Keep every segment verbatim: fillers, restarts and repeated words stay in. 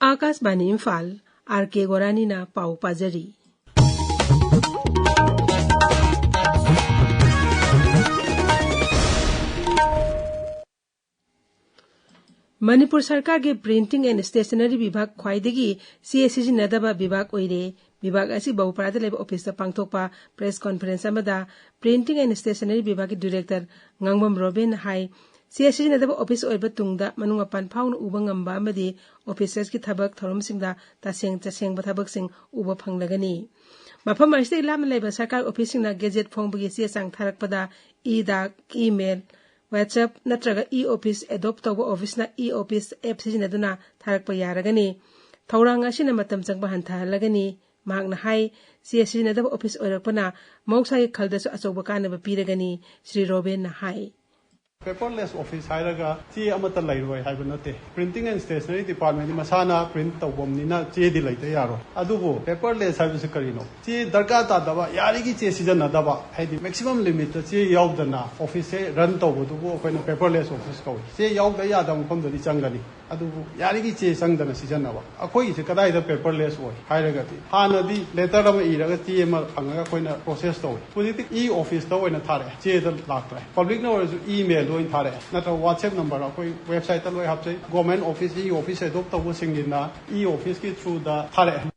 ꯑꯥꯀꯥꯁꯕꯥꯅꯤ Imphal, R ꯀꯦ ꯒꯣꯔꯥꯅꯤꯅ ꯄꯥꯎ ꯄꯥꯖꯔꯤ꯫ ꯃꯅꯤꯄꯨꯔ ꯁꯔꯀꯥꯔꯒꯤ Printing and Stationery ꯕꯤꯚꯥꯒ ꯈ꯭ꯋꯥꯏꯗꯒꯤ ꯆꯦ ꯁꯤꯖꯤꯟꯅꯗꯕ ꯕꯤꯚꯥꯒ ꯑꯣꯏꯔꯦ꯫ ꯕꯤꯚꯥꯒ ꯑꯁꯤ ꯕꯧꯄꯥꯔꯥꯗ ꯂꯩꯕ ꯑꯣꯐꯤꯁꯇ ꯄꯥꯡꯊꯣꯛꯄ ꯄ꯭ꯔꯦꯁ ꯀꯣꯟꯐꯔꯦꯟꯁ ꯑꯃꯗ Printing and Stationery ꯕꯤꯚꯥꯒꯀꯤ ꯗꯤꯔꯦꯛꯇꯔ ꯉꯥꯡꯕꯝ ꯔꯣꯕꯤꯟꯅ ꯍꯥꯏ, ꯆꯦ ꯁꯤꯖꯤꯟꯅꯗꯕ ꯑꯣꯐꯤꯁ ꯑꯣꯏꯕ ꯇꯨꯡꯗ ꯃꯅꯨꯡ ꯃꯄꯥꯟ ꯐꯥꯎꯅ ꯎꯕ ꯉꯝꯕ ꯑꯃꯗꯤ ꯑꯣꯐꯤꯁꯔꯁꯀꯤ ꯊꯕꯛ ꯊꯧꯔꯝꯁꯤꯡꯗ ꯇꯁꯦꯡ ꯇꯁꯦꯡꯕ ꯊꯕꯛꯁꯤꯡ ꯎꯕ ꯐꯪꯂꯒꯅꯤ꯫ ꯃꯐꯝ ꯑꯁꯤꯗꯒꯤ ꯂꯥꯞꯅ ꯂꯩꯕ ꯁꯔꯀꯥꯔ ꯑꯣꯐꯤꯁꯁꯤꯡꯅ ꯒꯦꯖꯦꯠ ꯐꯣꯡꯕꯒꯤ ꯆꯦ ꯆꯥꯡ ꯊꯥꯔꯛꯄꯗ ꯏ ꯗꯥꯛ, ꯏꯃꯦꯜ, WhatsApp ꯅꯠꯇ꯭ꯔꯒ ꯏ ꯑꯣꯐꯤꯁ ꯑꯦꯗꯣꯞ ꯇꯧꯕ ꯑꯣꯐꯤꯁꯅ ꯏ ꯑꯣꯐꯤꯁ ꯑꯦꯞ ꯁꯤꯖꯤꯟꯅꯗꯨꯅ ꯊꯥꯔꯛꯄ ꯌꯥꯔꯒꯅꯤ꯫ ꯊꯧꯔꯥꯡ ꯑꯁꯤꯅ ꯃꯇꯝ ꯆꯪꯕ ꯍꯟꯊꯍꯜꯂꯒꯅꯤ꯫ ꯃꯍꯥꯛꯅ ꯍꯥꯏ, ꯆꯦ ꯁꯤꯖꯤꯟꯅꯗꯕ ꯑꯣꯐꯤꯁ ꯑꯣꯏꯔꯛꯄꯅ ꯃꯍꯧꯁꯥꯒꯤ ꯈꯜꯗꯁꯨ ꯑꯆꯧꯕ ꯀꯥꯟꯅꯕ ꯄꯤꯔꯒꯅꯤ, ꯁ꯭ꯔꯤ ꯔꯣꯕꯦꯟꯅ ꯍꯥꯏ꯫ Paperless office ꯍꯥꯏꯔꯒ ꯆꯦ ꯑꯃꯠꯇ ꯂꯩꯔꯣꯏ ꯍꯥꯏꯕ ꯅꯠꯇꯦ꯫ Printing and Stationery Department ꯗꯤ ꯃꯁꯥꯅ ꯄ꯭ꯔꯤꯟꯠ ꯇꯧꯐꯝꯅꯤꯅ ꯆꯦꯗꯤ ꯂꯩꯇ ꯌꯥꯔꯣꯏ꯫ ꯑꯗꯨꯕꯨ paperless ꯍꯥꯏꯕꯁꯤ ꯀꯔꯤꯅꯣ? ꯆꯦ ꯗꯔꯀꯥꯔ ꯇꯥꯗꯕ, ꯌꯥꯔꯤꯒꯤ ꯆꯦ ꯁꯤꯖꯤꯟꯅꯗꯕ, ꯍꯥꯏꯗꯤ maximum limit ꯇ ꯆꯦ ꯌꯥꯎꯗꯅ ꯑꯣꯐꯤꯁꯁꯦ ꯔꯟ ꯇꯧꯕꯗꯨꯕꯨ ꯑꯩꯈꯣꯏꯅ paperless office ꯀꯧꯏ꯫ ꯆꯦ ꯌꯥꯎꯗ ꯌꯥꯗꯕ ꯃꯐꯝꯗꯗꯤ ꯆꯪꯒꯅꯤ꯫ ꯑꯗꯨꯕꯨ ꯌꯥꯔꯤꯒꯤ ꯆꯦ ꯆꯪꯗꯅ ꯁꯤꯖꯤꯟꯅꯕ꯫ ꯑꯩꯈꯣꯏꯒꯤꯁꯦ ꯀꯗꯥꯏꯗ paperless ꯑꯣꯏ ꯍꯥꯏꯔꯒꯗꯤ, ꯍꯥꯟꯅꯗꯤ letter ꯑꯃ ꯏꯔꯒ ꯆꯦ ꯑꯃ ꯐꯪꯉꯒ ꯑꯩꯈꯣꯏꯅ process ꯇꯧꯏ꯫ ꯍꯧꯖꯤꯛꯇꯤ e office ꯇ ꯑꯣꯏꯅ ꯊꯥꯔꯛꯑꯦ, ꯆꯦꯗ ꯂꯥꯛꯇ꯭ꯔꯦ꯫ Public ꯅ ꯑꯣꯏꯔꯁꯨ email ꯗ ꯑꯣꯏꯅ ꯊꯥꯔꯛꯑꯦ, ꯅꯠꯇ꯭ꯔꯒ WhatsApp number ꯑꯩꯈꯣꯏ website ꯇ ꯂꯣꯏ ꯍꯥꯞꯆꯩ꯫ Government office, e office adopt ꯇꯧꯕꯁꯤꯡꯒꯤꯅ e office ꯀꯤ through ꯗ ꯊꯥꯔꯛꯑꯦ꯫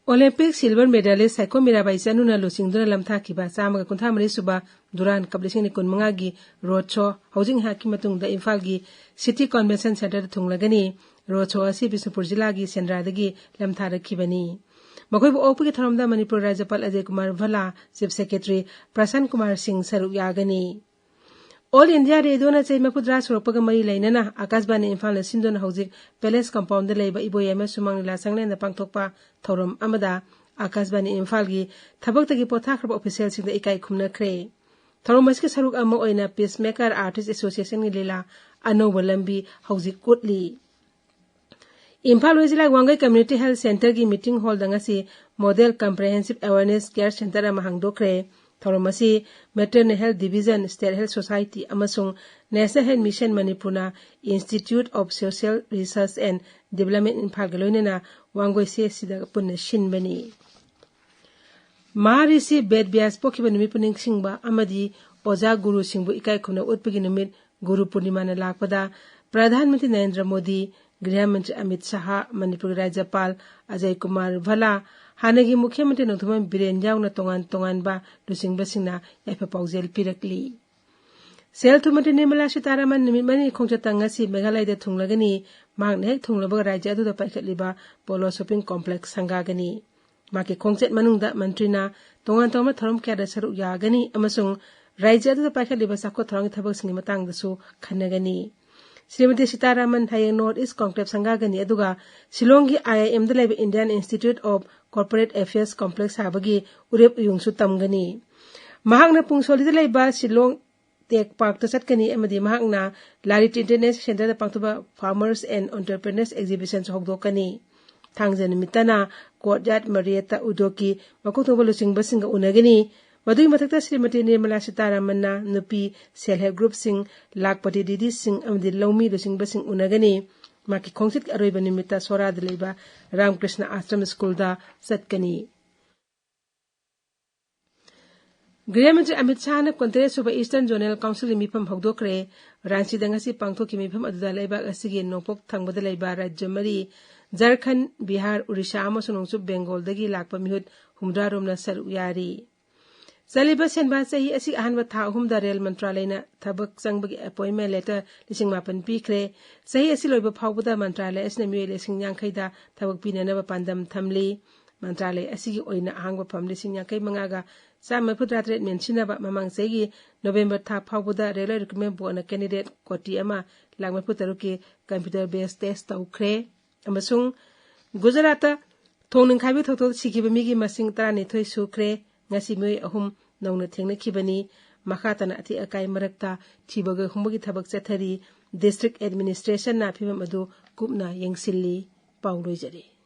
Olympic silver medalist Saikhom Mirabai ꯆꯅꯨꯅ ꯂꯨꯆꯤꯡꯗꯨꯅ ꯂꯝꯊꯥꯈꯤꯕ ꯆꯥꯝꯃꯒ ꯀꯨꯟꯊ꯭ꯔꯥ ꯃꯔꯤ ꯁꯨꯕ Durand Cup ꯂꯤꯁꯤꯡ ꯑꯅꯤ ꯀꯨꯟꯃꯉꯥꯒꯤ road show ꯍꯧꯖꯤꯛ ꯉꯥꯏꯍꯥꯛꯀꯤ ꯃꯇꯨꯡꯗ ꯏꯝꯐꯥꯜꯒꯤ City Convention Centre ꯗ ꯊꯨꯡꯂꯒꯅꯤ꯫ Road show ꯑꯁꯤ ꯕꯤꯁꯅꯨꯄꯨꯔ ꯖꯤꯂꯥꯒꯤ ꯁꯦꯟꯗ꯭ꯔꯥꯗꯒꯤ ꯂꯝꯊꯥꯔꯛꯈꯤꯕꯅꯤ꯫ ꯃꯈꯣꯏꯕꯨ ꯑꯣꯛꯄꯒꯤ ꯊꯧꯔꯝꯗ ꯃꯅꯤꯄꯨꯔ ꯔꯥꯖ꯭ꯌꯄꯥꯜ ꯑꯖꯌ ꯀꯨꯃꯥꯔ ꯚꯜꯂꯥ, Chief Secretary ꯄ꯭ꯔꯁꯥꯟ ꯀꯨꯃꯥꯔ ꯁꯤꯡ ꯁꯔꯨꯛ ꯌꯥꯒꯅꯤ꯫ All India Radio ꯅ ꯆꯍꯤ ꯃꯔꯤꯐꯨꯇꯔꯥ ꯁꯨꯔꯛꯄꯒ ꯃꯔꯤ ꯂꯩꯅꯅ ꯑꯥꯀꯥꯁꯕꯥꯅꯤ ꯏꯝꯐꯥꯜꯅ ꯁꯤꯟꯗꯨꯅ ꯍꯧꯖꯤꯛ Palace Compound ꯗ ꯂꯩꯕ ꯏꯕꯣꯌꯥꯏꯃ ꯁꯨꯃꯥꯡ ꯂꯤꯂꯥ ꯁꯪꯂꯦꯟꯗ ꯄꯥꯡꯊꯣꯛꯄ ꯊꯧꯔꯝ ꯑꯃꯗ ꯑꯥꯀꯥꯁꯕꯥꯅꯤ ꯏꯝꯐꯥꯜꯒꯤ ꯊꯕꯛꯇꯒꯤ ꯄꯣꯊꯥꯈ꯭ꯔꯕ official ꯁꯤꯡꯗ ꯏꯀꯥꯏ ꯈꯨꯝꯅꯈ꯭ꯔꯦ꯫ ꯊꯧꯔꯝ ꯑꯁꯤꯒꯤ ꯁꯔꯨꯛ ꯑꯃ ꯑꯣꯏꯅ Peacemaker Artist Association ꯒꯤ ꯂꯤꯂꯥ ꯑꯅꯧꯕ ꯂꯝꯕꯤ ꯍꯧꯖꯤꯛ ꯎꯠꯂꯤ꯫ ꯏꯝꯐꯥꯜ ꯋꯦꯁ ꯖꯤꯂꯥꯒꯤ ꯋꯥꯡꯒꯩ Community Health Centre ꯒꯤ meeting hall ꯗ ꯉꯁꯤ Model Comprehensive Awareness Care Centre ꯑꯃ ꯍꯥꯡꯗꯣꯛꯈ꯭ꯔꯦ꯫ ꯊꯧꯔꯝ ꯑꯁꯤ Maternal Health Division, State Health Society ꯑꯃꯁꯨꯡ National Health Mission ꯃꯅꯤꯄꯨꯔꯅ Institute of Social Research and Development ꯏꯝꯐꯥꯜꯒ ꯂꯣꯏꯅꯅ ꯋꯥꯡꯒꯣꯏ ꯁꯤ ꯑꯦꯁ ꯁꯤꯗ ꯄꯨꯟꯅ ꯁꯤꯟꯕꯅꯤ꯫ ꯃꯍꯥꯔꯤꯁꯤ ꯕꯦꯗ ꯕ꯭ꯌꯥꯁ ꯄꯣꯛꯈꯤꯕ ꯅꯨꯃꯤꯠꯄꯨ ꯅꯤꯡꯁꯤꯡꯕ ꯑꯃꯗꯤ ꯑꯣꯖꯥ ꯒꯨꯔꯨꯁꯤꯡꯕꯨ ꯏꯀꯥꯏ ꯈꯨꯝꯅ ꯎꯠꯄꯒꯤ ꯅꯨꯃꯤꯠ ꯒꯨꯔꯨ ꯄꯨꯔꯅꯤꯃꯥꯅ ꯂꯥꯛꯄꯗ ꯄ꯭ꯔꯙꯥꯟ ꯃꯟꯇ꯭ꯔꯤ ꯅꯔꯦꯟꯗ꯭ꯔ ꯃꯣꯗꯤ, ꯒ꯭ꯔꯤꯍ ꯃꯟꯇ꯭ꯔꯤ ꯑꯃꯤꯠ ꯁꯥꯍ, ꯃꯅꯤꯄꯨꯔꯒꯤ ꯔꯥꯖ꯭ꯌꯄꯥꯜ ꯑꯖꯌ ꯀꯨꯃꯥꯔ ꯚꯂꯥ, ꯍꯥꯟꯅꯒꯤ ꯃꯨꯈ꯭ꯌ ꯃꯟꯇ꯭ꯔꯤ ꯅꯣꯡꯊꯣꯝꯕꯝ ꯕꯤꯔꯦꯟ ꯌꯥꯎꯅ ꯇꯣꯉꯥꯟ ꯇꯣꯉꯥꯟꯕ ꯂꯨꯆꯤꯡꯕꯁꯤꯡꯅ ꯌꯥꯏꯐ ꯄꯥꯎꯖꯦꯜ ꯄꯤꯔꯛꯂꯤ꯫ ꯁꯦꯜ ꯊꯨꯝ ꯃꯟꯇ꯭ꯔꯤ ꯅꯤꯔꯃꯂꯥ ꯁꯤꯇꯥꯔꯥꯃꯟ ꯅꯨꯃꯤꯠ ꯃꯔꯤꯅꯤ ꯈꯣꯡꯆꯠꯇ ꯉꯁꯤ ꯃꯦꯘꯥꯂꯌꯗ ꯊꯨꯡꯂꯒꯅꯤ꯫ ꯃꯍꯥꯛꯅ ꯍꯦꯛ ꯊꯨꯡꯂꯕꯒ ꯔꯥꯖ꯭ꯌ ꯑꯗꯨꯗ ꯄꯥꯏꯈꯠꯂꯤꯕ ꯄꯣꯂꯣ ꯁꯣꯞꯄꯤꯡ ꯀꯣꯝꯄ꯭ꯂꯦꯛꯁ ꯁꯪꯒꯥꯒꯅꯤ꯫ ꯃꯍꯥꯛꯀꯤ ꯈꯣꯡꯆꯠ ꯃꯅꯨꯡꯗ ꯃꯟꯇ꯭ꯔꯤꯅ ꯇꯣꯉꯥꯟ ꯇꯣꯉꯥꯟꯕ ꯊꯧꯔꯝ ꯀꯌꯥꯗ ꯁꯔꯨꯛ ꯌꯥꯒꯅꯤ ꯑꯃꯁꯨꯡ ꯔꯥꯖ꯭ꯌ ꯑꯗꯨꯗ ꯄꯥꯏꯈꯠꯂꯤꯕ ꯆꯥꯎꯈꯠ ꯊꯧꯔꯥꯡꯒꯤ ꯊꯕꯛꯁꯤꯡꯒꯤ ꯃꯇꯥꯡꯗꯁꯨ ꯈꯟꯅꯒꯅꯤ꯫ ꯁ꯭ꯔꯤꯃꯇꯤ ꯁꯤꯇꯥꯔꯥꯃꯟ ꯍꯌꯦꯡ ꯅꯣꯔꯠ ꯏꯁ ꯀꯣꯟꯀ꯭ꯂꯦꯕ ꯁꯪꯒꯥꯒꯅꯤ, ꯑꯗꯨꯒ ꯁꯤꯂꯣꯡꯒꯤ ꯑꯥꯏ ꯑꯥꯏ ꯑꯦꯝꯗ ꯂꯩꯕ Indian Institute of Corporate Affairs Complex ꯁꯥꯕꯒꯤ ꯎꯔꯦꯞ ꯎꯌꯨꯡꯁꯨ ꯇꯝꯒꯅꯤ꯫ ꯃꯍꯥꯛꯅ ꯄꯨꯡꯁꯣꯂꯤꯗ ꯂꯩꯕ ꯁꯤꯂꯣꯡ ꯇꯦꯛ ꯄꯥꯔꯛꯇ ꯆꯠꯀꯅꯤ ꯑꯃꯗꯤ ꯃꯍꯥꯛꯅ ꯂꯥꯂꯤꯠ ꯏꯟꯇꯔꯅꯦꯁꯅꯦꯜ ꯁꯦꯟꯇꯔꯗ ꯄꯥꯡꯊꯣꯛꯄ Farmers and Entrepreneurs Exhibitionꯁꯨ ꯍꯧꯗꯣꯛꯀꯅꯤ꯫ ꯊꯥꯡꯖ ꯅꯨꯃꯤꯠꯇꯅ ꯀꯣꯔꯠꯌꯥꯔꯗ ꯃꯔꯤꯌꯠꯇ ꯎꯗꯣꯛꯀꯤ ꯃꯀꯣꯛ ꯊꯣꯡꯕ ꯂꯨꯆꯤꯡꯕꯁꯤꯡꯒ ꯎꯅꯒꯅꯤ꯫ ꯃꯗꯨꯒꯤ ꯃꯊꯛꯇ ꯁ꯭ꯔꯤꯃꯇꯤ ꯅꯤꯔꯃꯂꯥ ꯁꯤꯇꯥꯔꯥꯃꯟꯅ ꯅꯨꯄꯤ ꯁꯦꯜꯐ ꯍꯦꯜꯞ ꯒ꯭ꯔꯨꯞꯁꯤꯡ, ꯂꯥꯈꯄꯇꯤ ꯗꯤꯗꯤꯁꯤꯡ ꯑꯃꯗꯤ ꯂꯧꯃꯤ ꯂꯨꯆꯤꯡꯕꯁꯤꯡ ꯎꯅꯒꯅꯤ꯫ ꯃꯍꯥꯛꯀꯤ ꯈꯣꯡꯆꯠꯀꯤ ꯑꯔꯣꯏꯕ ꯅꯨꯃꯤꯠꯇ ꯁꯣꯔꯥꯗ ꯂꯩꯕ ꯔꯥꯃꯀ꯭ꯔꯤꯁꯅ ꯑꯥꯁ꯭ꯔꯝ ꯁ꯭ꯀꯨꯜꯗ ꯆꯠꯀꯅꯤ꯫ ꯒ꯭ꯔꯤꯍ ꯃꯟꯇ꯭ꯔꯤ ꯑꯃꯤꯠ ꯁꯥꯍꯅ ꯀꯨꯟꯇꯔꯦꯠ ꯁꯨꯕ ꯏꯁꯇꯔꯟ ꯖꯣꯅꯦꯜ ꯀꯥꯎꯟꯁꯤꯜꯒꯤ ꯃꯤꯐꯝ ꯍꯧꯗꯣꯛꯈ꯭ꯔꯦ꯫ ꯔꯥꯟꯆꯤꯗ ꯉꯁꯤ ꯄꯥꯡꯊꯣꯛꯈꯤꯕ ꯃꯤꯐꯝ ꯑꯗꯨꯗ ꯂꯩꯕꯥꯛ ꯑꯁꯤꯒꯤ ꯅꯣꯡꯄꯣꯛ ꯊꯪꯕꯗ ꯂꯩꯕ ꯔꯥꯖ꯭ꯌ ꯃꯔꯤ, ꯖꯔꯈꯟ, ꯕꯤꯍꯥꯔ, ꯎꯔꯤꯁꯥ ꯑꯃꯁꯨꯡ ꯅꯣꯡꯆꯨꯞ ꯕꯦꯡꯒꯣꯜꯗꯒꯤ ꯂꯥꯛꯄ ꯃꯤꯍꯨꯠ ꯍꯨꯝꯗ꯭ꯔꯥ ꯔꯣꯝꯅ ꯁꯔꯨꯛ ꯌꯥꯔꯤ꯫ ꯆꯠꯂꯤꯕ ꯁꯦꯟꯕꯥ ꯆꯍꯤ ꯑꯁꯤꯒꯤ ꯑꯍꯥꯟꯕ ꯊꯥ ꯑꯍꯨꯝꯗ ꯔꯦꯜ ꯃꯟꯇ꯭ꯔꯥꯂꯌꯅ ꯊꯕꯛ ꯆꯪꯕꯒꯤ ꯑꯦꯄꯣꯏꯟꯃꯦꯟ ꯂꯦꯇꯔ ꯂꯤꯁꯤꯡ ꯃꯥꯄꯟ ꯄꯤꯈ꯭ꯔꯦ꯫ ꯆꯍꯤ ꯑꯁꯤ ꯂꯣꯏꯕ ꯐꯥꯎꯕꯗ ꯃꯟꯇ꯭ꯔꯥꯂꯌ ꯑꯁꯤꯅ ꯃꯤꯑꯣꯏ ꯂꯤꯁꯤꯡ ꯌꯥꯡꯈꯩꯗ ꯊꯕꯛ ꯄꯤꯅꯅꯕ ꯄꯥꯟꯗꯝ ꯊꯝꯂꯤ꯫ ꯃꯟꯇ꯭ꯔꯥꯂꯌ ꯑꯁꯤꯒꯤ ꯑꯣꯏꯅ ꯑꯍꯥꯡꯕ ꯐꯝ ꯂꯤꯁꯤꯡ ꯌꯥꯡꯈꯩ ꯃꯉꯥꯒ ꯆꯥꯝꯃ ꯃꯔꯤꯐꯨ ꯇꯔꯥ ꯇꯔꯦꯠ ꯃꯦꯟꯁꯤꯟꯅꯕ ꯃꯃꯥꯡ ꯆꯍꯤꯒꯤ ꯅꯣꯕꯦꯝꯕꯔ ꯊꯥ ꯐꯥꯎꯕꯗ ꯔꯦꯜꯋꯦ ꯔꯤꯀ꯭ꯔꯨꯠꯃꯦꯟ ꯕꯣꯔꯗꯅ ꯀꯦꯟꯗꯤꯗꯦꯠ ꯀꯣꯇꯤ ꯑꯃ ꯂꯥꯈ ꯃꯔꯤꯐꯨ ꯇꯔꯨꯛꯀꯤ ꯀꯝꯄ꯭ꯌꯨꯇꯔ ꯕꯦꯁ ꯇꯦꯁ ꯇꯧꯈ꯭ꯔꯦ꯫ ꯑꯃꯁꯨꯡ ꯒꯨꯖꯔꯥꯠꯇ ꯊꯣꯡ ꯅꯤꯡꯈꯥꯏꯕꯒꯤ ꯊꯧꯗꯣꯛꯇ ꯁꯤꯈꯤꯕ ꯃꯤꯒꯤ ꯃꯁꯤꯡ ꯇꯔꯥꯅꯤꯊꯣꯏ ꯁꯨꯈ꯭ꯔꯦ꯫ ꯉꯁꯤ ꯃꯤꯑꯣꯏ ꯑꯍꯨꯝ ꯅꯧꯅ ꯊꯦꯡꯅꯈꯤꯕꯅꯤ꯫ ꯃꯈꯥ ꯇꯥꯅ ꯑꯇꯦꯛ ꯑꯀꯥꯏ ꯃꯔꯛꯇ ꯊꯤꯕꯒ ꯍꯨꯝꯕꯒꯤ ꯊꯕꯛ ꯆꯠꯊꯔꯤ꯫ ꯗꯤꯁꯇ꯭ꯔꯤꯛ ꯑꯦꯗꯃꯤꯅꯤꯁꯇ꯭ꯔꯦꯁꯟꯅ ꯐꯤꯕꯝ ꯑꯗꯨ ꯀꯨꯞꯅ ꯌꯦꯡꯁꯤꯜꯂꯤ꯫ ꯄꯥꯎ ꯂꯣꯏꯖꯔꯦ꯫